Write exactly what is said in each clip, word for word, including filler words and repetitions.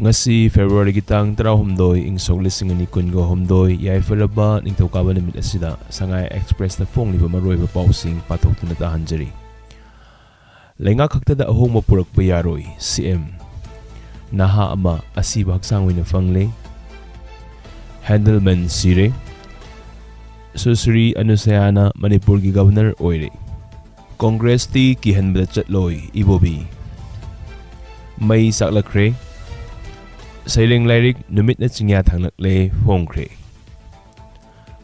ꯉꯁꯤ Februaryꯒꯤ ꯇꯥꯡ ꯇꯔꯥꯍꯨꯝꯗꯣꯏ, ꯏꯪ ꯁꯣꯛ ꯂꯤꯁꯤꯡ ꯑꯅꯤ ꯀꯨꯟꯒ ꯍꯨꯝꯗꯣꯏ, ꯌꯥꯏꯐꯔꯕ ꯅꯤꯡꯊꯧꯀꯥꯕ ꯅꯨꯃꯤꯠ ꯑꯁꯤꯗ ꯁꯉꯥꯏ Expressꯇ ꯐꯣꯡꯂꯤꯕ ꯃꯔꯨꯑꯣꯏꯕ ꯄꯥꯎꯁꯤꯡ ꯄꯥꯊꯣꯛꯇꯨꯅ ꯇꯥꯍꯟꯖꯔꯤ꯫ ꯂꯩꯉꯥꯛ ꯈꯛꯇꯗ ꯑꯍꯣꯡꯕ ꯄꯨꯔꯛꯄ ꯌꯥꯔꯣꯏ, CM꯫ ꯅꯍꯥ ꯑꯃ ꯑꯁꯤꯕ ꯍꯛꯆꯥꯡ ꯑꯣꯏꯅ ꯐꯪꯂꯦ꯫ Handelman ꯁꯤꯔꯦ꯫ ꯁꯨꯁ꯭ꯔꯤ ꯑꯅꯨꯁꯌꯥꯅ ꯃꯅꯤꯄꯨꯔꯒꯤ Governor ꯑꯣꯏꯔꯦ꯫ ꯀꯣꯡꯒ꯭ꯔꯦꯁꯇꯤ ꯀꯤꯍꯟꯕꯗ ꯆꯠꯂꯣꯏ, ꯏꯕꯣꯕꯤ꯫ ꯃꯩ ꯆꯥꯛꯂꯛꯈ꯭ꯔꯦ꯫ ꯁꯩꯔꯦꯡ ꯂꯥꯏꯔꯤꯛ ꯅꯨꯃꯤꯠꯅ ꯆꯤꯡꯌꯥ ꯊꯥꯡꯂꯛꯂꯦ ꯐꯣꯡꯈ꯭ꯔꯦ꯫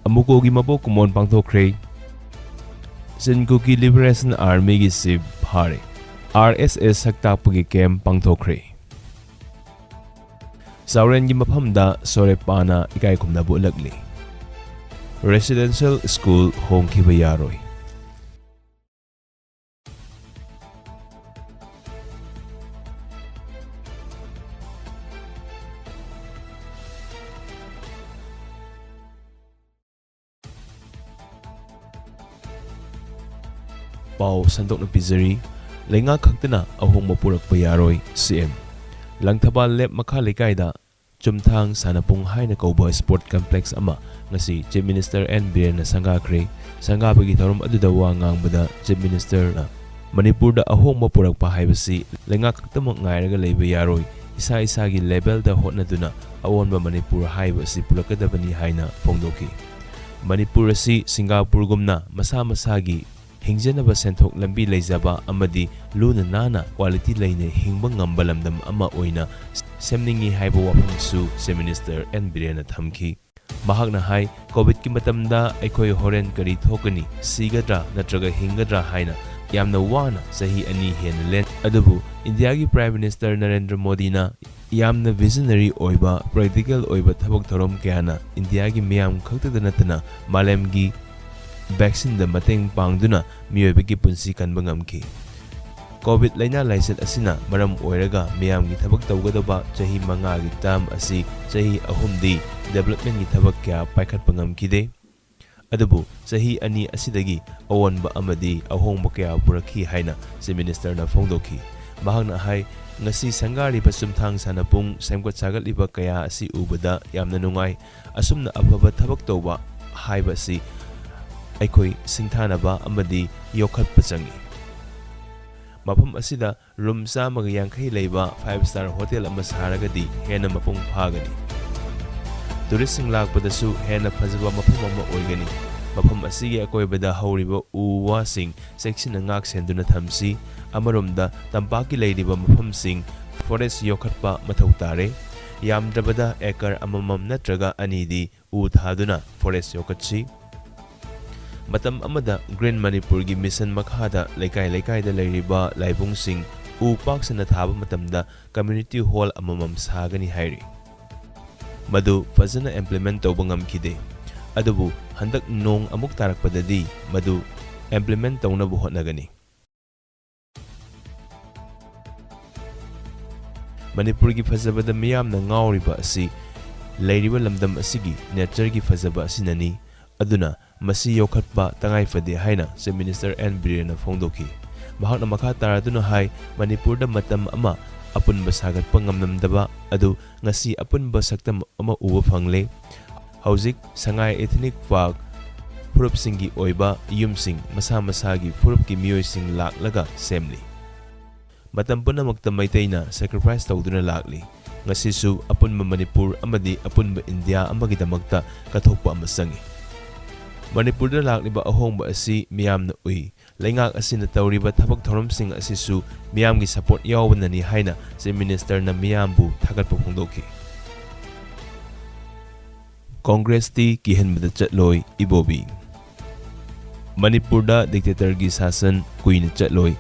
ꯑꯃꯨꯀꯣꯒꯤ ꯃꯄꯣꯛ ꯀꯨꯝꯑꯣꯟ ꯄꯥꯡꯊꯣꯛꯈ꯭ꯔꯦ꯫ ꯆꯤꯟ ꯀꯨꯀꯤ Liberation Armyꯒꯤ chief ꯐꯥꯔꯦ꯫ RSS ꯁꯛꯇꯥꯛꯄꯒꯤ camp ꯄꯥꯡꯊꯣꯛꯈ꯭ꯔꯦ꯫ ꯆꯥꯎꯔꯦꯟꯒꯤ ꯃꯐꯝꯗ ꯁꯣꯔꯦꯄꯥꯅ ꯏꯀꯥꯏ ꯈꯨꯝꯅꯕ ꯎꯠꯂꯛꯂꯤ꯫ Residential school ꯍꯣꯡꯈꯤꯕ ꯌꯥꯔꯣꯏ꯫ ꯄꯥꯎ ꯁꯟꯗꯣꯛꯅ ꯄꯤꯖꯔꯤ꯫ ꯂꯩꯉꯥꯛ ꯈꯛꯇꯅ ꯑꯍꯣꯡꯕ ꯄꯨꯔꯛꯄ ꯌꯥꯔꯣꯏ, CM꯫ ꯂꯪꯊꯕꯥꯜ ꯂꯦꯞ ꯃꯈꯥ ꯂꯩꯀꯥꯏꯗ ꯆꯨꯝꯊꯥꯡ ꯁꯥꯟꯅꯄꯨꯡ ꯍꯥꯏꯅ ꯀꯧꯕ sport complex ꯑꯃ ꯉꯁꯤ Chief Minister N ꯕꯤꯔꯦꯟꯅ ꯁꯪꯒꯥꯈ꯭ꯔꯦ꯫ ꯁꯪꯒꯥꯕꯒꯤ ꯊꯧꯔꯝ ꯑꯗꯨꯗ ꯋꯥ ꯉꯥꯡꯕꯗ Chief Ministerꯅ ꯃꯅꯤꯄꯨꯔꯗ ꯑꯍꯣꯡꯕ ꯄꯨꯔꯛꯄ ꯍꯥꯏꯕꯁꯤ ꯂꯩꯉꯥꯛ ꯈꯛꯇꯃꯛ ꯉꯥꯏꯔꯒ ꯂꯩꯕ ꯌꯥꯔꯣꯏ, ꯏꯁꯥ ꯏꯁꯥꯒꯤ levelꯗ ꯍꯣꯠꯅꯗꯨꯅ ꯑꯑꯣꯟꯕ ꯃꯅꯤꯄꯨꯔ ꯍꯥꯏꯕ ꯑꯁꯤ ꯄꯨꯔꯛꯀꯗꯕꯅꯤ ꯍꯥꯏꯅ ꯐꯣꯡꯗꯣꯛꯈꯤ꯫ ꯃꯅꯤꯄꯨꯔ ꯑꯁꯤ ꯁꯤꯡꯒꯥꯄꯨꯔꯒꯨꯝꯅ ꯃꯁꯥ ꯃꯁꯥꯒꯤ ꯍꯤꯡꯖꯅꯕ ꯁꯦꯟꯊꯣꯛ ꯂꯝꯕꯤ ꯂꯩꯖꯕ ꯑꯃꯗꯤ ꯂꯨꯅ ꯅꯥꯟꯅ quality ꯂꯩꯅ ꯍꯤꯡꯕ ꯉꯝꯕ ꯂꯝꯗꯝ ꯑꯃ ꯑꯣꯏꯅ ꯁꯦꯝꯅꯤꯡꯏ ꯍꯥꯏꯕ ꯋꯥꯐꯝꯁꯨ Chief Minister N ꯕꯤꯔꯦꯟꯅ ꯊꯝꯈꯤ꯫ ꯃꯍꯥꯛꯅ ꯍꯥꯏ, COVIDꯀꯤ ꯃꯇꯝꯗ ꯑꯩꯈꯣꯏ ꯍꯣꯔꯦꯟ ꯀꯔꯤ ꯊꯣꯛꯀꯅꯤ, ꯁꯤꯒꯗ꯭ꯔꯥ ꯅꯠꯇ꯭ꯔꯒ ꯍꯤꯡꯒꯗ꯭ꯔꯥ ꯍꯥꯏꯅ ꯌꯥꯝꯅ ꯋꯥꯅ ꯆꯍꯤ ꯑꯅꯤ ꯍꯦꯟꯅ ꯂꯦꯟ-, ꯑꯗꯨꯕꯨ ꯏꯟꯗꯤꯌꯥꯒꯤ Prime Minister ꯅꯔꯦꯟꯗ꯭ꯔ ꯃꯣꯗꯤꯅ ꯌꯥꯝꯅ visionary ꯑꯣꯏꯕ, practical ꯑꯣꯏꯕ ꯊꯕꯛ ꯊꯧꯔꯝ ꯀꯌꯥꯅ ꯏꯟꯗꯤꯌꯥꯒꯤ ꯃꯤꯌꯥꯝ ꯈꯛꯇꯗ ꯅꯠꯇꯅ ꯃꯥꯂꯦꯝꯒꯤ vaccineꯗ ꯃꯇꯦꯡ ꯄꯥꯡꯗꯨꯅ ꯃꯤꯑꯣꯏꯕꯒꯤ ꯄꯨꯟꯁꯤ ꯀꯟꯕ ꯉꯝꯈꯤ꯫ COVID ꯂꯥꯏꯅꯥ ꯂꯥꯏꯆꯠ ꯑꯁꯤꯅ ꯃꯔꯝ ꯑꯣꯏꯔꯒ ꯃꯤꯌꯥꯝꯒꯤ ꯊꯕꯛ ꯇꯧꯒꯗꯕ ꯆꯍꯤ ꯃꯉꯥꯒꯤ term ꯑꯁꯤ ꯆꯍꯤ ꯑꯍꯨꯝꯗꯤ developmentꯀꯤ ꯊꯕꯛ ꯀꯌꯥ ꯄꯥꯏꯈꯠꯄ ꯉꯝꯈꯤꯗꯦ꯫ ꯑꯗꯨꯕꯨ ꯆꯍꯤ ꯑꯅꯤ ꯑꯁꯤꯗꯒꯤ ꯑꯑꯣꯟꯕ ꯑꯃꯗꯤ ꯑꯍꯣꯡꯕ ꯀꯌꯥ ꯄꯨꯔꯛꯈꯤ ꯍꯥꯏꯅ Chief Ministerꯅ ꯐꯣꯡꯗꯣꯛꯈꯤ꯫ ꯃꯍꯥꯛꯅ ꯍꯥꯏ, "ꯉꯁꯤ ꯁꯪꯒꯥꯔꯤꯕ ꯆꯨꯝꯊꯥꯡ ꯁꯥꯟꯅꯄꯨꯡ, ꯁꯦꯝꯒꯠ ꯁꯥꯒꯠꯂꯤꯕ ꯀꯌꯥ ꯑꯁꯤ ꯎꯕꯗ ꯌꯥꯝꯅ ꯅꯨꯡꯉꯥꯏ꯫ ꯑꯁꯨꯝꯅ ꯑꯐꯕ ꯊꯕꯛ ꯇꯧꯕ ꯍꯥꯏꯕ ꯑꯁꯤ ꯑꯩꯈꯣꯏ ꯁꯤꯡꯊꯥꯅꯕ ꯑꯃꯗꯤ ꯌꯣꯛꯈꯠꯄ ꯆꯪꯏ꯫ ꯃꯐꯝ ꯑꯁꯤꯗ ꯔꯨꯝ ꯆꯥꯝꯃꯒ ꯌꯥꯡꯈꯩ ꯂꯩꯕ five star hotel ꯑꯃ ꯁꯥꯔꯒꯗꯤ ꯍꯦꯟꯅ ꯃꯄꯨꯡ ꯐꯥꯒꯅꯤ꯫ ꯇꯨꯔꯤꯁꯁꯤꯡ ꯂꯥꯛꯄꯗꯁꯨ ꯍꯦꯟꯅ ꯐꯖꯕ ꯃꯐꯝ ꯑꯃ ꯑꯣꯏꯒꯅꯤ꯫ ꯃꯐꯝ ꯑꯁꯤꯒꯤ ꯑꯀꯣꯏꯕꯗ ꯍꯧꯔꯤꯕ ꯎ ꯋꯥꯁꯤꯡ ꯆꯦꯛꯁꯤꯟꯅ ꯉꯥꯛ ꯁꯦꯟꯗꯨꯅ ꯊꯝꯁꯤ꯫ ꯑꯃꯔꯣꯝꯗ, ꯇꯝꯄꯥꯛꯀꯤ ꯂꯩꯔꯤꯕ ꯃꯐꯝꯁꯤꯡ forest ꯌꯣꯛꯈꯠꯄ ꯃꯊꯧ ꯇꯥꯔꯦ꯫ ꯌꯥꯝꯗ꯭ꯔꯕꯗ acre ꯑꯃꯃꯝ ꯅꯠꯇ꯭ꯔꯒ ꯑꯅꯤꯗꯤ ꯎ ꯊꯥꯗꯨꯅ forest ꯌꯣꯛꯈꯠꯁꯤ꯫ ꯃꯇꯝ ꯑꯃꯗ Green Manipur ꯒꯤ mission ꯃꯈꯥꯗ ꯂꯩꯀꯥꯏ ꯂꯩꯀꯥꯏꯗ ꯂꯩꯔꯤꯕ ꯂꯥꯏꯕꯨꯡꯁꯤꯡ ꯎ ꯄꯥꯛ ꯁꯟꯅ ꯊꯥꯕ ꯃꯇꯝꯗ community hall ꯑꯃꯃꯝ ꯁꯥꯒꯅꯤ ꯍꯥꯏꯔꯤ꯫ ꯃꯗꯨ ꯐꯖꯅ implement ꯇꯧꯕ ꯉꯝꯈꯤꯗꯦ꯫ ꯑꯗꯨꯕꯨ ꯍꯟꯗꯛ ꯅꯣꯡ ꯑꯃꯨꯛ ꯇꯥꯔꯛꯄꯗꯗꯤ ꯃꯗꯨ implement ꯇꯧꯅꯕ ꯍꯣꯠꯅꯒꯅꯤ꯫ ꯃꯅꯤꯄꯨꯔꯒꯤ ꯐꯖꯕꯗ ꯃꯤꯌꯥꯝꯅ ꯉꯥꯎꯔꯤꯕ ꯑꯁꯤ ꯂꯩꯔꯤꯕ ꯂꯝꯗꯝ ꯑꯁꯤꯒꯤ nature ꯒꯤ ꯐꯖꯕ ꯑꯁꯤꯅꯅꯤ꯫ ꯑꯗꯨꯅ ꯃꯁꯤ ꯌꯣꯛꯈꯠꯄ ꯇꯉꯥꯏ ꯐꯗꯦ ꯍꯥꯏꯅ Chief Minister N ꯕꯤꯔꯦꯟꯅ ꯐꯣꯡꯗꯣꯛꯈꯤ꯫ ꯃꯍꯥꯛꯅ ꯃꯈꯥ ꯇꯥꯔꯗꯨꯅ ꯍꯥꯏ, ꯃꯅꯤꯄꯨꯔꯗ ꯃꯇꯝ ꯑꯃ ꯑꯄꯨꯟꯕ ꯁꯥꯒꯠꯄ ꯉꯝꯂꯝꯗꯕ ꯑꯗꯨ ꯉꯁꯤ ꯑꯄꯨꯟꯕ ꯁꯛꯇꯝ ꯑꯃ ꯎꯕ ꯐꯪꯂꯦ꯫ ꯍꯧꯖꯤꯛ ꯁꯉꯥꯏ Ethnic Park ꯐꯨꯔꯨꯞꯁꯤꯡꯒꯤ ꯑꯣꯏꯕ ꯌꯨꯝꯁꯤꯡ ꯃꯁꯥ ꯃꯁꯥꯒꯤ ꯐꯨꯔꯨꯞꯀꯤ ꯃꯤꯑꯣꯏꯁꯤꯡ ꯂꯥꯛꯂꯒ ꯁꯦꯝꯂꯤ꯫ ꯃꯇꯝ ꯄꯨꯝꯅꯃꯛꯇ ꯃꯩꯇꯩꯅ sacrifice ꯇꯧꯗꯨꯅ ꯂꯥꯛꯂꯤ꯫ ꯉꯁꯤꯁꯨ ꯑꯄꯨꯟꯕ ꯃꯅꯤꯄꯨꯔ ꯑꯃꯗꯤ ꯑꯄꯨꯟꯕ ꯏꯟꯗꯤꯌꯥ ꯑꯃꯒꯤꯗꯃꯛꯇ ꯀꯠꯊꯣꯛꯄ ꯑꯃ ꯆꯪꯏ꯫ ꯃꯅꯤꯄꯨꯔꯗ ꯂꯥꯛꯂꯤꯕ ꯑꯍꯣꯡꯕ ꯑꯁꯤ ꯃꯤꯌꯥꯝꯅ ꯎꯏ꯫ ꯂꯩꯉꯥꯛ ꯑꯁꯤꯅ ꯇꯧꯔꯤꯕ ꯊꯕꯛ ꯊꯧꯔꯝꯁꯤꯡ ꯑꯁꯤꯁꯨ ꯃꯤꯌꯥꯝꯒꯤ support ꯌꯥꯎꯕꯅꯅꯤ ꯍꯥꯏꯅ Chief Minister ꯅ ꯃꯤꯌꯥꯝꯕꯨ ꯊꯥꯒꯠꯄ ꯐꯣꯡꯗꯣꯛꯈꯤ꯫ ꯀꯣꯡꯒ꯭ꯔꯦꯁꯇꯤ ꯀꯤꯍꯟꯕꯗ ꯆꯠꯂꯣꯏ, ꯏꯕꯣꯕꯤ꯫ ꯃꯅꯤꯄꯨꯔꯗ dictator ꯒꯤ ꯁꯥꯁꯟ ꯀꯨꯏꯅ ꯆꯠꯂꯣꯏ꯫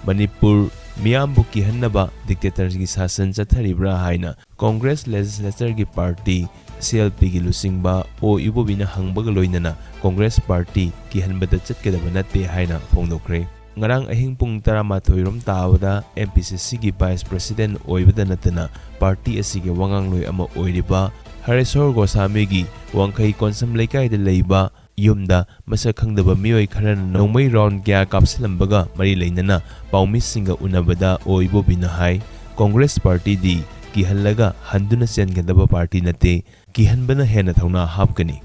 ꯃꯅꯤꯄꯨꯔ ꯃꯤꯌꯥꯝꯕꯨ ꯀꯤꯍꯟꯅꯕ dictator ꯒꯤ ꯁꯥꯁꯟ ꯆꯠꯊꯔꯤꯕ꯭ꯔꯥ ꯍꯥꯏꯅ Congress Legislature ꯒꯤ party C L P ꯒꯤ ꯂꯨꯆꯤꯡꯕ ꯑꯣ ꯏꯕꯣꯕꯤꯅ ꯍꯪꯕꯒ ꯂꯣꯏꯅꯅ Congress party ꯀꯤꯍꯟꯕꯗ ꯆꯠꯀꯗꯕ ꯅꯠꯇꯦ ꯍꯥꯏꯅ ꯐꯣꯡꯗꯣꯛꯈ꯭ꯔꯦ꯫ ꯉꯔꯥꯡ ꯑꯍꯤꯡ ꯄꯨꯡ ꯇꯔꯥꯃꯥꯊꯣꯏ ꯔꯣꯝ ꯇꯥꯕꯗ M P C C ꯒꯤ vice president ꯑꯣꯏꯕꯗ ꯅꯠꯇꯅ party ꯑꯁꯤꯒꯤ ꯋꯥꯉꯥꯡꯂꯣꯏ ꯑꯃ ꯑꯣꯏꯔꯤꯕ ꯍꯔꯦꯁꯣꯔ ꯒꯣꯁꯥꯃꯤꯒꯤ ꯋꯥꯡꯈꯩ ꯀꯣꯟꯁꯝ ꯂꯩꯀꯥꯏꯗ ꯂꯩꯕ ꯌꯨꯝꯗ ꯃꯁꯛ ꯈꯪꯗꯕ ꯃꯤꯑꯣꯏ ꯈꯔꯅ ꯅꯣꯡꯃꯩ ꯔꯥꯎꯟ ꯀꯌꯥ ꯀꯥꯞꯁꯤꯜꯂꯝꯕꯒ ꯃꯔꯤ ꯂꯩꯅꯅ ꯄꯥꯎꯃꯤꯁꯤꯡꯒ ꯎꯅꯕꯗ ꯑꯣ ꯏꯕꯣꯕꯤꯅ ꯍꯥꯏ, ꯀꯣꯡꯒ꯭ꯔꯦꯁ ꯄꯥꯔꯇꯤꯗꯤ ꯀꯤꯍꯜꯂꯒ ꯍꯟꯗꯨꯅ ꯆꯦꯟꯒꯗꯕ ꯄꯥꯔꯇꯤ ꯅꯠꯇꯦ, ꯀꯤꯍꯟꯕꯅ ꯍꯦꯟꯅ ꯊꯧꯅꯥ ꯍꯥꯞꯀꯅꯤ꯫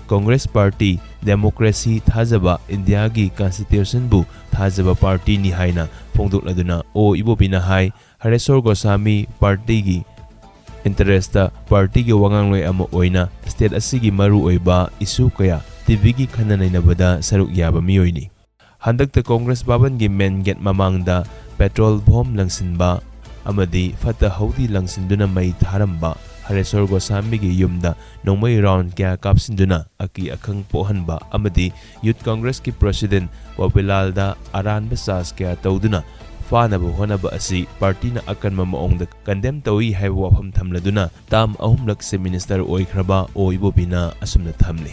ꯀꯣꯡꯒ꯭ꯔꯦꯁ ꯄꯥꯔꯇꯤ ꯗꯦꯃꯣꯀ꯭ꯔꯦꯁꯤ ꯊꯥꯖꯕ, ꯏꯟꯗꯤꯌꯥꯒꯤ ꯀꯟꯁꯇꯤꯇ꯭ꯌꯨꯁꯟꯕꯨ ꯊꯥꯖꯕ ꯄꯥꯔꯇꯤꯅꯤ ꯍꯥꯏꯅ ꯐꯣꯡꯗꯣꯛꯂꯗꯨꯅ ꯑꯣ ꯏꯕꯣꯕꯤꯅ ꯍꯥꯏ, ꯍꯔꯦꯁꯣꯔ ꯒꯣꯁꯥꯃꯤ ꯄꯥꯔꯇꯤꯒꯤ ꯏꯟꯇꯔꯦꯁꯇ ꯄꯥꯔꯇꯤꯒꯤ ꯋꯥꯉꯥꯡꯂꯣꯏ ꯑꯃ ꯑꯣꯏꯅ ꯁ꯭ꯇꯦꯠ ꯑꯁꯤꯒꯤ ꯃꯔꯨꯑꯣꯏꯕ ꯏꯁꯨ ꯀꯌꯥ ꯇꯤꯚꯤꯒꯤ ꯈꯟꯅ ꯅꯩꯅꯕꯗ ꯁꯔꯨꯛ ꯌꯥꯕ ꯃꯤꯑꯣꯏꯅꯤ꯫ ꯍꯟꯗꯛꯇ ꯀꯣꯡꯒ꯭ꯔꯦꯁ ꯚꯕꯟꯒꯤ ꯃꯦꯟ ꯒꯦꯠ ꯃꯃꯥꯡꯗ ꯄꯦꯇ꯭ꯔꯣꯜ ꯕꯣꯝ ꯂꯪꯁꯤꯟꯕ ꯑꯃꯗꯤ ꯐꯠꯇ ꯍꯥꯎꯗꯤ ꯂꯪꯁꯤꯟꯗꯨꯅ ꯃꯩ ꯊꯥꯔꯝꯕ ꯍꯔꯦꯁꯣꯔ ꯒꯣꯁꯥꯃꯤꯒꯤ ꯌꯨꯝꯗ ꯅꯣꯡꯃꯩ ꯔꯥꯎꯟ ꯀꯌꯥ ꯀꯥꯞꯁꯤꯟꯗꯨꯅ ꯑꯀꯤ ꯑꯈꯪ ꯄꯣꯛꯍꯟꯕ ꯑꯃꯗꯤ ꯌꯨꯊ ꯀꯣꯡꯒ꯭ꯔꯦꯁꯀꯤ ꯄ꯭ꯔꯁꯤꯗꯦꯟꯠ ꯄꯣꯄꯤꯂꯥꯜꯗ ꯑꯔꯥꯟꯕ ꯆꯥꯔꯖ ꯀꯌꯥ ꯇꯧꯗꯨꯅ ꯐꯥꯅꯕ ꯍꯣꯠꯅꯕ ꯑꯁꯤ ꯄꯥꯔꯇꯤꯅ ꯑꯀꯟꯕ ꯃꯑꯣꯡꯗ ꯀꯟꯗꯦꯝ ꯇꯧꯏ ꯍꯥꯏꯕ ꯋꯥꯐꯝ ꯊꯝꯂꯗꯨꯅ ꯇꯥꯝ ꯑꯍꯨꯝꯂꯛ ꯆꯤꯐ ꯃꯤꯅꯤꯁꯇꯔ ꯑꯣꯏꯈ꯭ꯔꯕ ꯑꯣ ꯏꯕꯣꯕꯤꯅ ꯑꯁꯨꯝꯅ ꯊꯝꯂꯤ꯫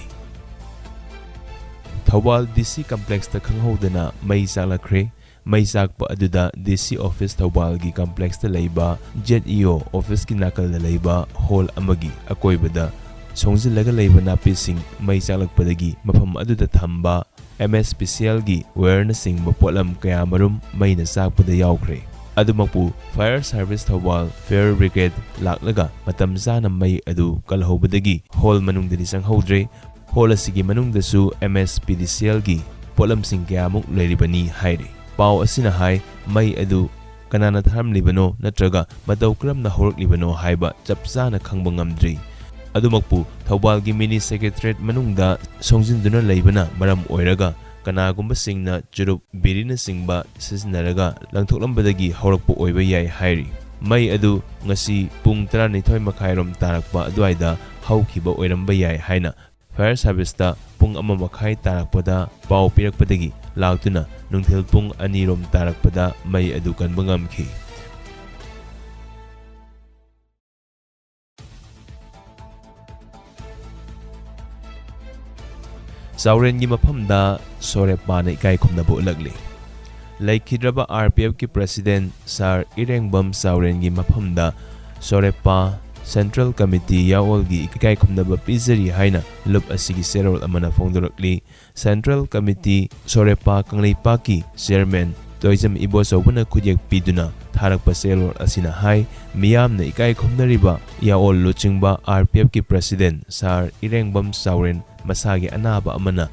ꯊꯧꯕꯥꯜ ꯗꯤ ꯁꯤ ꯀꯝꯄ꯭ꯂꯦꯛꯁꯇ ꯈꯪꯍꯧꯗꯅ ꯃꯩ ꯆꯥꯛꯂꯛꯈ꯭ꯔꯦ꯫ ꯃꯩ ꯆꯥꯛꯄ ꯑꯗꯨꯗ ꯗꯤ ꯁꯤ ꯑꯣꯐꯤꯁ ꯊꯧꯕꯥꯜꯒꯤ ꯀꯝꯄ꯭ꯂꯦꯛꯁꯇ ꯂꯩꯕ ꯖꯦꯠ ꯏ ꯑꯣ ꯑꯣꯐꯤꯁꯀꯤ ꯅꯥꯀꯜꯗ ꯂꯩꯕ ꯍꯣꯜ ꯑꯃꯒꯤ ꯑꯀꯣꯏꯕꯗ ꯁꯣꯡꯖꯤꯜꯂꯒ ꯂꯩꯕ ꯅꯥꯄꯤꯁꯤꯡ ꯃꯩ ꯆꯥꯛꯂꯛꯄꯗꯒꯤ ꯃꯐꯝ ꯑꯗꯨꯗ ꯊꯝꯕ ꯑꯦꯝ ꯑꯦꯁ ꯄꯤ ꯁꯤ ꯑꯦꯜꯒꯤ ꯋꯥꯌꯔꯅꯆꯤꯡꯕ ꯄꯣꯠꯂꯝ ꯀꯌꯥ ꯃꯔꯨꯝ ꯃꯩꯅ ꯆꯥꯛꯄꯗ ꯌꯥꯎꯈ꯭ꯔꯦ꯫ ꯑꯗꯨꯃꯛꯄꯨ Fire service Thoubal, Fire brigade ꯂꯥꯛꯂꯒ ꯃꯇꯝ ꯆꯥꯅ ꯃꯩ ꯑꯗꯨ ꯀꯜꯍꯧꯕꯗꯒꯤ ꯍꯣꯜ ꯃꯅꯨꯡꯗꯗꯤ ꯆꯪꯍꯧꯗ꯭ꯔꯦ꯫ ꯍꯣꯜ ꯑꯁꯤꯒꯤ ꯃꯅꯨꯡꯗꯁꯨ ꯑꯦꯝ ꯑꯦꯁ ꯄꯤ ꯗꯤ ꯁꯤ ꯑꯦꯜꯒꯤ ꯄꯣꯠꯂꯝꯁꯤꯡ ꯀꯌꯥꯃꯨꯛ ꯂꯩꯔꯤꯕꯅꯤ ꯍꯥꯏꯔꯤ꯫ ꯄꯥꯎ ꯑꯁꯤꯅ ꯍꯥꯏ, ꯃꯩ ꯑꯗꯨ ꯀꯅꯥꯅ ꯊꯥꯔꯝꯂꯤꯕꯅꯣ ꯅꯠꯇ꯭ꯔꯒ ꯃꯇꯧ ꯀꯔꯝꯅ ꯍꯧꯔꯛꯂꯤꯕꯅꯣ ꯍꯥꯏꯕ ꯆꯞ ꯆꯥꯅ ꯈꯪꯕ ꯉꯝꯗ꯭ꯔꯤ꯫ ꯑꯗꯨꯃꯛꯄꯨ ꯊꯧꯕꯥꯜꯒꯤ ꯃꯤꯅꯤ ꯁꯦꯀ꯭ꯔꯦꯇꯔꯤꯌꯦꯠ ꯃꯅꯨꯡꯗ ꯁꯣꯡꯖꯤꯟꯗꯨꯅ ꯂꯩꯕꯅ ꯃꯔꯝ ꯑꯣꯏꯔꯒ ꯀꯅꯥꯒꯨꯝꯕꯁꯤꯡꯅ ꯆꯨꯔꯨꯞ, ꯕꯤꯔꯤꯅꯆꯤꯡꯕ ꯁꯤꯖꯤꯟꯅꯔꯒ ꯂꯪꯊꯣꯛꯂꯝꯕꯗꯒꯤ ꯍꯧꯔꯛꯄ ꯑꯣꯏꯕ ꯌꯥꯏ ꯍꯥꯏꯔꯤ꯫ ꯃꯩ ꯑꯗꯨ ꯉꯁꯤ ꯄꯨꯡ ꯇꯔꯥꯅꯤꯊꯣꯏ ꯃꯈꯥꯏꯔꯣꯝ ꯇꯥꯔꯛꯄ ꯑꯗꯨꯋꯥꯏꯗ ꯍꯧꯈꯤꯕ ꯑꯣꯏꯔꯝꯕ ꯌꯥꯏ ꯍꯥꯏꯅ ꯐꯥꯌꯔ ꯁꯥꯔꯚꯤꯁꯇ ꯄꯨꯡ ꯑꯃ ꯃꯈꯥꯏ ꯇꯥꯔꯛꯄꯗ ꯄꯥꯎ ꯄꯤꯔꯛꯄꯗꯒꯤ ꯂꯥꯛꯇꯨꯅ ꯅꯨꯡꯊꯤꯜ ꯄꯨꯡ ꯑꯅꯤꯔꯣꯝ ꯇꯥꯔꯛꯄꯗ ꯃꯩ ꯑꯗꯨ ꯀꯟꯕ ꯉꯝꯈꯤ꯫ ꯆꯥꯎꯔꯦꯟꯒꯤ ꯃꯐꯝꯗ ꯁꯣꯔꯦꯞꯄꯥꯅ ꯏꯀꯥꯏ ꯈꯨꯝꯅꯕ ꯎꯠꯂꯛꯂꯤ꯫ ꯂꯩꯈꯤꯗ꯭ꯔꯕ ꯑꯥꯔ ꯄꯤ ꯑꯦꯐꯀꯤ ꯄ꯭ꯔꯁꯤꯗꯦꯟꯠ ꯁꯥꯔ ꯏꯔꯦꯡꯕꯝ ꯆꯥꯎꯔꯦꯟꯒꯤ ꯃꯐꯝꯗ ꯁꯣꯔꯦꯞꯄꯥ Central Committee ꯌꯥꯑꯣꯜꯒꯤ ꯏꯀꯥꯏ ꯈꯨꯝꯅꯕ ꯄꯤꯖꯔꯤ ꯍꯥꯏꯅ ꯂꯨꯞ ꯑꯁꯤꯒꯤ ꯆꯦꯔꯣꯜ ꯑꯃꯅ ꯐꯣꯡꯗꯣꯔꯛꯂꯤ꯫ Central Committee ꯁꯣꯔꯦꯄꯥ ꯀꯪꯂꯩꯄꯥꯛꯀꯤ Chairman ꯇꯣꯏꯖꯝ ꯏꯕꯣꯆꯧꯕꯅ ꯈꯨꯠꯌꯦꯛ ꯄꯤꯗꯨꯅ ꯊꯥꯔꯛꯄ ꯆꯦꯔꯣꯜ ꯑꯁꯤꯅ ꯍꯥꯏ, ꯃꯤꯌꯥꯝꯅ ꯏꯀꯥꯏ ꯈꯨꯝꯅꯔꯤꯕ ꯌꯥꯑꯣꯜ ꯂꯨꯆꯤꯡꯕ R P F ꯀꯤ President Sir ꯏꯔꯦꯡꯕꯝ ꯆꯥꯎꯔꯦꯟ ꯃꯁꯥꯒꯤ ꯑꯅꯥꯕ ꯑꯃꯅ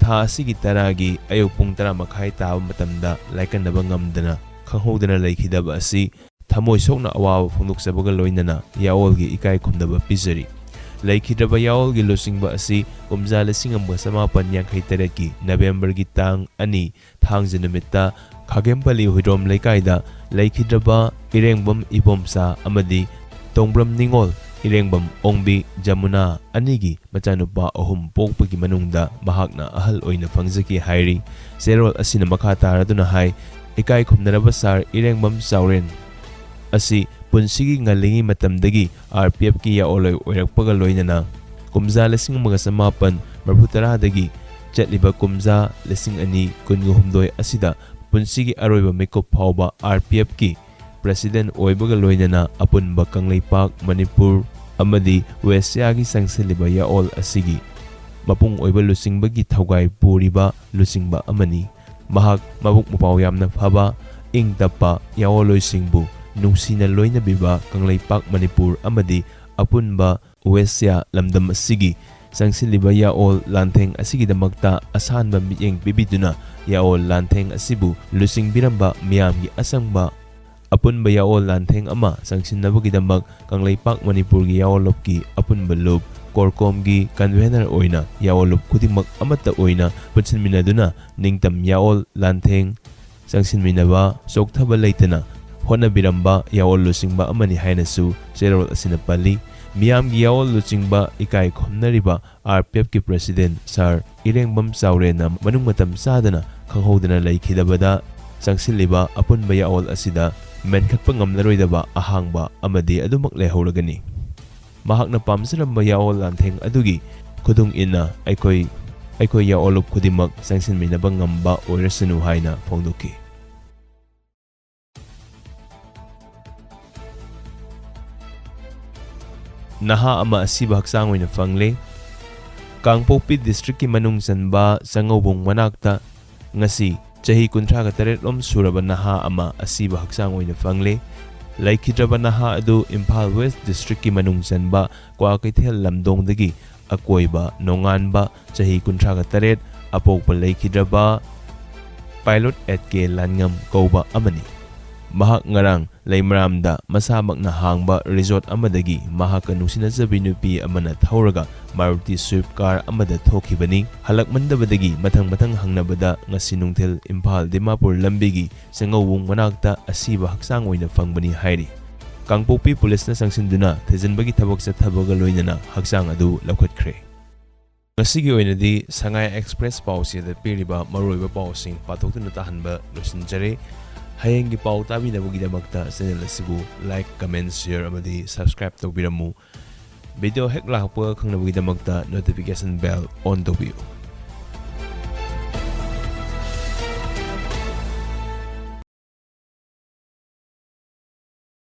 ꯊꯥ ꯑꯁꯤꯒꯤ ꯇꯔꯥꯒꯤ ꯑꯌꯨꯛ ꯄꯨꯡ ꯇꯔꯥ ꯃꯈꯥꯏ ꯇꯥꯕ ꯃꯇꯝꯗ ꯂꯥꯏꯀꯠꯅꯕ ꯉꯝꯗꯅ ꯈꯪꯍꯧꯗꯅ ꯂꯩꯈꯤꯗꯕ ꯑꯁꯤ ꯊꯃꯣꯏ ꯁꯣꯛꯅ ꯑꯋꯥꯕ ꯐꯣꯡꯗꯣꯛꯆꯕꯒ ꯂꯣꯏꯅꯅ ꯌꯥꯑꯣꯜꯒꯤ ꯏꯀꯥꯏ ꯈꯨꯝꯅꯕ ꯄꯤꯖꯔꯤ꯫ ꯂꯩꯈꯤꯗ꯭ꯔꯕ ꯌꯥꯑꯣꯜꯒꯤ ꯂꯨꯆꯤꯡꯕ ꯑꯁꯤ ꯀꯨꯝꯖꯥ ꯂꯤꯁꯤꯡ ꯑꯃꯒ ꯆꯃꯥꯄꯟ ꯌꯥꯡꯈꯩ ꯇꯔꯦꯠꯀꯤ ꯅꯕꯦꯝꯕꯔꯒꯤ ꯇꯥꯡ ꯑꯅꯤ, ꯊꯥꯡꯖ ꯅꯨꯃꯤꯠꯇ ꯈꯥꯒꯦꯝꯄꯜꯂꯤ ꯍꯨꯏꯗ꯭ꯔꯣꯝ ꯂꯩꯀꯥꯏꯗ ꯂꯩꯈꯤꯗ꯭ꯔꯕ ꯏꯔꯦꯡꯕꯝ ꯏꯕꯣꯝꯆꯥ ꯑꯃꯗꯤ ꯇꯣꯡꯕ꯭ꯔꯝ ꯅꯤꯉꯣꯜ ꯏꯔꯦꯡꯕꯝ ꯑꯣꯡꯕꯤ ꯖꯃꯨꯅꯥ ꯑꯅꯤꯒꯤ ꯃꯆꯥꯅꯨꯄꯥ ꯑꯍꯨꯝ ꯄꯣꯛꯄꯒꯤ ꯃꯅꯨꯡꯗ ꯃꯍꯥꯛꯅ ꯑꯍꯜ ꯑꯣꯏꯅ ꯐꯪꯖꯈꯤ ꯍꯥꯏꯔꯤ꯫ ꯆꯦꯔꯣꯜ ꯑꯁꯤꯅ ꯃꯈꯥ ꯇꯥꯔꯗꯨꯅ ꯍꯥꯏ, ꯏꯀꯥꯏ ꯈꯨꯝꯅꯔꯕ ꯁꯥꯔ ꯏꯔꯦꯡꯕꯝ ꯆꯥꯎꯔꯦꯟ ꯑꯁꯤ ꯄꯨꯟꯁꯤꯒꯤ ꯉꯜꯂꯤꯉꯩ ꯃꯇꯝꯗꯒꯤ R P F ꯀꯤ ꯌꯥꯑꯣꯜ ꯑꯣꯏꯔꯛꯄꯒ ꯂꯣꯏꯅꯅ ꯀꯨꯝꯖꯥ ꯂꯤꯁꯤꯡ ꯑꯃꯒ ꯆꯃꯥꯄꯟ ꯃꯔꯤꯐꯨ ꯇꯔꯥꯗꯒꯤ ꯆꯠꯂꯤꯕ ꯀꯨꯝꯖꯥ ꯂꯤꯁꯤꯡ ꯑꯅꯤ ꯀꯨꯟꯒ ꯍꯨꯝꯗꯣꯏ ꯑꯁꯤꯗ ꯄꯨꯟꯁꯤꯒꯤ ꯑꯔꯣꯏꯕ ꯃꯤꯀꯨꯞ ꯐꯥꯎꯕ R P F ꯀꯤ President ꯑꯣꯏꯕꯒ ꯂꯣꯏꯅꯅ ꯑꯄꯨꯟꯕ ꯀꯪꯂꯩꯄꯥꯛ, ꯃꯅꯤꯄꯨꯔ ꯑꯃꯗꯤ ꯋꯦꯁꯤꯌꯥꯒꯤ ꯆꯪꯁꯤꯜꯂꯤꯕ ꯌꯥꯑꯣꯜ ꯑꯁꯤꯒꯤ ꯃꯄꯨꯡ ꯑꯣꯏꯕ ꯂꯨꯆꯤꯡꯕꯒꯤ ꯊꯧꯒꯥꯏ ꯄꯨꯔꯤꯕ ꯂꯨꯆꯤꯡꯕ ꯑꯃꯅꯤ꯫ ꯃꯍꯥꯛ ꯃꯕꯨꯛ ꯃꯄꯥꯎ ꯌꯥꯝꯅ ꯐꯕ, ꯏꯪ ꯇꯞꯄ ꯌꯥꯑꯣꯜꯂꯣꯏꯁꯤꯡꯕꯨ ꯅꯨꯡꯁꯤꯅ ꯂꯣꯏꯅꯕꯤꯕ ꯀꯪꯂꯩꯄꯥꯛ, ꯃꯅꯤꯄꯨꯔ ꯑꯃꯗꯤ ꯑꯄꯨꯟꯕ ꯋꯦꯁꯤꯌꯥ ꯂꯝꯗꯝ ꯑꯁꯤꯒꯤ ꯆꯪꯁꯤꯜꯂꯤꯕ ꯌꯥꯑꯣꯜ ꯂꯥꯟꯊꯦꯡ ꯑꯁꯤꯒꯤꯗꯃꯛꯇ ꯑꯁꯥꯟꯕ ꯃꯤꯠꯌꯦꯡ ꯄꯤꯕꯤꯗꯨꯅ ꯌꯥꯑꯣꯜ ꯂꯥꯟꯊꯦꯡ ꯑꯁꯤꯕꯨ ꯂꯨꯆꯤꯡꯕꯤꯔꯝꯕ ꯃꯤꯌꯥꯝꯒꯤ ꯑꯆꯪꯕ ꯑꯄꯨꯟꯕ ꯌꯥꯑꯣꯜ ꯂꯥꯟꯊꯦꯡ ꯑꯃ ꯆꯪꯁꯤꯟꯅꯕꯒꯤꯗꯃꯛ ꯀꯪꯂꯩꯄꯥꯛ ꯃꯅꯤꯄꯨꯔꯒꯤ ꯌꯥꯑꯣꯜꯂꯨꯞꯀꯤ ꯑꯄꯨꯟꯕ ꯂꯨꯞ ꯀꯣꯔꯀꯣꯝꯒꯤ Convener ꯑꯣꯏꯅ ꯌꯥꯑꯣꯜꯂꯨꯞ ꯈꯨꯗꯤꯡꯃꯛ ꯑꯃꯠꯇ ꯑꯣꯏꯅ ꯄꯨꯟꯁꯤꯟꯃꯤꯟꯅꯗꯨꯅ ꯅꯤꯡꯇꯝ ꯌꯥꯑꯣꯜ ꯂꯥꯟꯊꯦꯡ ꯆꯪꯁꯤꯟꯃꯤꯟꯅꯕ ꯆꯣꯛꯊꯕ ꯂꯩꯇꯅ ꯍꯣꯠꯅꯕꯤꯔꯝꯕ ꯌꯥꯑꯣꯜ ꯂꯨꯆꯤꯡꯕ ꯑꯃꯅꯤ ꯍꯥꯏꯅꯁꯨ ꯆꯦꯔꯣꯜ ꯑꯁꯤꯅ ꯄꯜꯂꯤ꯫ ꯃꯤꯌꯥꯝꯒꯤ ꯌꯥꯑꯣꯜ ꯂꯨꯆꯤꯡꯕ ꯏꯀꯥꯏ ꯈꯨꯝꯅꯔꯤꯕ R P F ꯀꯤ President Sir ꯏꯔꯦꯡꯕꯝ ꯆꯥꯎꯔꯦꯟꯅ ꯃꯅꯨꯡ ꯃꯇꯝ ꯆꯥꯗꯅ ꯈꯪꯍꯧꯗꯅ ꯂꯩꯈꯤꯗꯕꯗ ꯆꯪꯁꯤꯜꯂꯤꯕ ꯑꯄꯨꯟꯕ ꯌꯥꯑꯣꯜ ꯑꯁꯤꯗ ꯃꯦꯟꯈꯠꯄ ꯉꯝꯂꯔꯣꯏꯗꯕ ꯑꯍꯥꯡꯕ ꯑꯃꯗꯤ ꯑꯗꯨꯃꯛ ꯂꯩꯍꯧꯔꯒꯅꯤ꯫ ꯃꯍꯥꯛꯅ ꯄꯥꯝꯖꯔꯝꯕ ꯌꯥꯑꯣꯜ ꯂꯥꯟꯊꯦꯡ ꯑꯗꯨꯒꯤ ꯈꯨꯗꯨꯡ ꯏꯟꯅ ꯑꯩꯈꯣꯏ, ꯑꯩꯈꯣꯏ ꯌꯥꯑꯣꯜꯂꯨꯞ ꯈꯨꯗꯤꯡꯃꯛ ꯆꯪꯁꯤꯟꯃꯤꯟꯅꯕ ꯉꯝꯕ ꯑꯣꯏꯔꯁꯅꯨ ꯍꯥꯏꯅ ꯐꯣꯡꯗꯣꯛꯈꯤ꯫ ꯅꯍꯥ ꯑꯃ ꯑꯁꯤꯕ ꯍꯛꯆꯥꯡ ꯑꯣꯏꯅ ꯐꯪꯂꯦ꯫ ꯀꯥꯡꯄꯣꯛꯄꯤ ꯗꯤꯁꯇ꯭ꯔꯤꯛꯀꯤ ꯃꯅꯨꯡ ꯆꯟꯕ ꯆꯉꯧꯕꯨꯡ ꯃꯅꯥꯛꯇ ꯉꯁꯤ ꯆꯍꯤ ꯀꯨꯟꯊ꯭ꯔꯥꯒ ꯇꯔꯦꯠ ꯂꯣꯝ ꯁꯨꯔꯕ ꯅꯍꯥ ꯑꯃ ꯑꯁꯤꯕ ꯍꯛꯆꯥꯡ ꯑꯣꯏꯅ ꯐꯪꯂꯦ꯫ ꯂꯩꯈꯤꯗ꯭ꯔꯕ ꯅꯍꯥ ꯑꯗꯨ ꯏꯝꯐꯥꯜ ꯋꯦꯁ ꯗꯤꯁꯇ꯭ꯔꯤꯛꯀꯤ ꯃꯅꯨꯡ ꯆꯟꯕ ꯀ꯭ꯋꯥꯀꯩꯊꯦꯜ ꯂꯝꯗꯣꯡꯗꯒꯤ ꯑꯀꯣꯏꯕ ꯅꯣꯡꯉꯥꯟꯕ, ꯆꯍꯤ ꯀꯨꯟꯊ꯭ꯔꯥꯒ ꯇꯔꯦꯠ, ꯑꯄꯣꯛꯄ ꯂꯩꯈꯤꯗ꯭ꯔꯕ ꯄꯥꯏꯂꯣꯠ ꯑꯦꯠ ꯀꯦ ꯂꯥꯟꯉꯝ ꯀꯧꯕ ꯑꯃꯅꯤ꯫ ꯃꯍꯥꯛ ꯉꯔꯥꯡ ꯂꯩꯃꯔꯥꯝꯗ ꯃꯁꯥꯃꯛꯅ ꯍꯥꯡꯕ ꯔꯤꯖꯣꯔꯠ ꯑꯃꯗꯒꯤ ꯃꯍꯥꯛꯀ ꯅꯨꯡꯁꯤꯅꯖꯕꯤ ꯅꯨꯄꯤ ꯑꯃꯅ ꯊꯧꯔꯒ ꯃꯥꯔꯨꯇꯤ ꯁ꯭ꯋꯤꯐ ꯀꯥꯔ ꯑꯃꯗ ꯊꯣꯛꯈꯤꯕꯅꯤ꯫ ꯍꯜꯂꯛꯃꯟꯗꯕꯗꯒꯤ ꯃꯊꯪ ꯃꯊꯪ ꯍꯪꯅꯕꯗ ꯉꯁꯤ ꯅꯨꯡꯊꯤꯜ ꯏꯝꯐꯥꯜ ꯗꯤꯃꯥꯄꯨꯔ ꯂꯝꯕꯤꯒꯤ ꯆꯉꯧꯕꯨꯡ ꯃꯅꯥꯛꯇ ꯑꯁꯤꯕ ꯍꯛꯆꯥꯡ ꯑꯣꯏꯅ ꯐꯪꯕꯅꯤ ꯍꯥꯏꯔꯤ꯫ ꯀꯥꯡꯄꯣꯛꯄꯤ ꯄꯨꯂꯤꯁꯅ ꯆꯪꯁꯤꯟꯗꯨꯅ ꯊꯤꯖꯤꯟꯕꯒꯤ ꯊꯕꯛ ꯆꯠꯊꯕꯒ ꯂꯣꯏꯅꯅ ꯍꯛꯆꯥꯡ ꯑꯗꯨ ꯂꯧꯈꯠꯈ꯭ꯔꯦ꯫ ꯉꯁꯤꯒꯤ ꯑꯣꯏꯅꯗꯤ ꯁꯉꯥꯏ ꯑꯦꯛꯁꯄ꯭ꯔꯦꯁ ꯄꯥꯎꯆꯦꯗ ꯄꯤꯔꯤꯕ ꯃꯔꯨꯑꯣꯏꯕ ꯄꯥꯎꯁꯤꯡ ꯄꯥꯊꯣꯛꯇꯨꯅ ꯇꯥꯍꯟꯕ ꯂꯣꯏꯁꯤꯟꯖꯔꯦ꯫ ꯍꯌꯦꯡꯒꯤ ꯄꯥꯎ ꯇꯥꯕꯤꯅꯕꯒꯤꯗꯃꯛꯇ ꯆꯦꯅꯦꯜ ꯑꯁꯤꯕꯨ ꯂꯥꯏꯛ, ꯀꯃꯦꯟ, ꯁꯤꯌꯔ ꯑꯃꯗꯤ ꯁꯕꯁꯀ꯭ꯔꯥꯏꯕ ꯇꯧꯕꯤꯔꯝꯃꯨ꯫ ꯚꯤꯗꯤꯑꯣ ꯍꯦꯛ ꯂꯥꯛꯄꯒ ꯈꯪꯅꯕꯒꯤꯗꯃꯛꯇ ꯅꯣꯇꯤꯐꯤꯀꯦꯁꯟ ꯕꯦꯜ ꯑꯣꯟ ꯇꯧꯕꯤꯌꯨ꯫